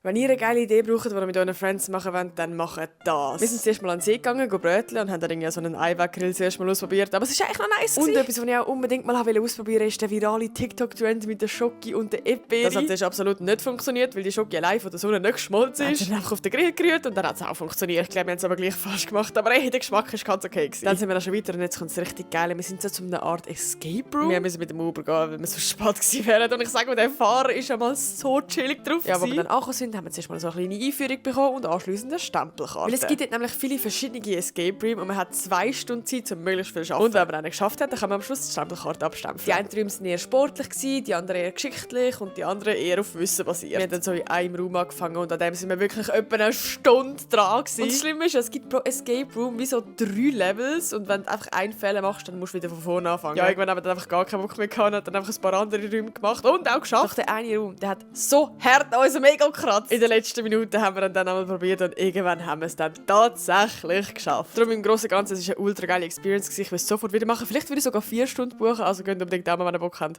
Wenn ihr eine geile Idee braucht, die ihr mit euren Friends machen wollt, dann macht das. Wir sind zuerst mal an den See gegangen, bröteln und haben dann irgendwie so einen Eiweg-Grill zuerst mal ausprobiert. Aber es ist eigentlich noch nice gewesen. Und etwas, was ich auch unbedingt mal ausprobieren wollte, ist der virale TikTok-Trend mit der Schoki und der Erdbeere. Das hat zuerst absolut nicht funktioniert, weil die Schoki allein von der Sonne nicht geschmolzen ist. Dann einfach auf den Grill gerührt und dann hat es auch funktioniert. Ich glaube, wir haben es aber gleich falsch gemacht. Aber der Geschmack ist ganz okay gewesen. Dann sind wir dann schon weiter und jetzt kommt es richtig geil. Wir sind so zu einer Art Escape Room. Wir müssen mit dem Uber gehen, weil wir so spät gewesen wären. Und ich sage mal, der Fahrer ist einmal so chillig drauf. Ja, wo wir dann angekommen sind, haben wir zuerst mal so eine kleine Einführung bekommen und anschliessend eine Stempelkarte. Weil es gibt dort nämlich viele verschiedene Escape Rooms und man hat 2 Stunden Zeit, um möglichst viel zu arbeiten. Und wenn man einen geschafft hat, dann kann man am Schluss die Stempelkarte abstempeln. Die einen Rooms waren eher sportlich, die anderen eher geschichtlich und die anderen eher auf Wissen basiert. Wir haben dann so in einem Raum angefangen und an dem sind wir wirklich etwa eine Stunde dran gewesen. Und das Schlimme ist, es gibt pro Escape Room wie so 3 Levels und wenn du einfach einen Fehler machst, dann musst du wieder von vorne anfangen. Ja, irgendwann haben wir dann einfach gar keinen Bock mehr gehabt und hat dann einfach ein paar andere Räume gemacht und auch geschafft. Doch der eine Raum, der hat so hart an unserem Ego gekratzt. In den letzten Minuten haben wir dann einmal probiert und irgendwann haben wir es dann tatsächlich geschafft. Darum im Großen und Ganzen, es war eine ultra geile Experience. Ich will es sofort wieder machen. Vielleicht würde ich sogar 4 Stunden buchen, also könnt ihr unbedingt auch mal, wenn ihr Bock habt.